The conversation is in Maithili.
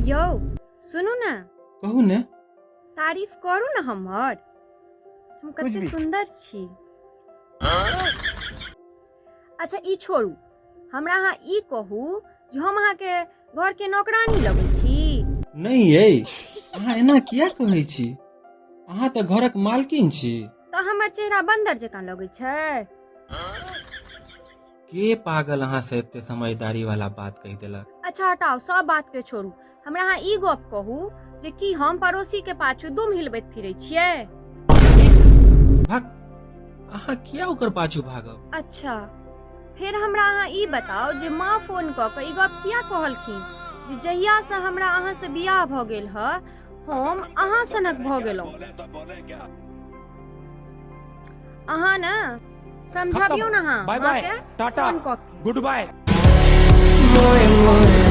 यौ, सुनू ने। कहू ने। तारीफ करू ने हमर, हम कुछ कते भी। सुंदर छी। अच्छा, ई छोड़ू, हमरा अहाँ ई कहू जे हम अहाँके घरके नौकरानी लगै छी? नहि यै, अहाँ एना किया कहै छी? अहाँ तऽ घरक मालकिन छी। तऽ हमर चेहरा बन्दर जकाँ लगै छै? के पागल अहाँ से एते समझदारी वाला बात कहि देलक? अच्छा हटाउ, सब बात के छोड़ू, हमरा अहाँ ई गप कहू जे की हम पड़ोसी के पाछू दुम हिलबैत फिरै छियै? भक, अहाँ किया ओकर पाछू भागब? अच्छा, फेर हमरा अहाँ ई बताउ जे माँ फोन कऽ कऽ ई गप किया कहलखिन जे जहियासँ हमरा अहाँसँ बियाह भऽ गेल ह, हम अहाँ सनक भऽ गेलहुँ। अहाँ ने समझाबियौ ने अहाँ बाय बाय, माँके टाटा, फोन कऽ के। Good bye. मोए मोए।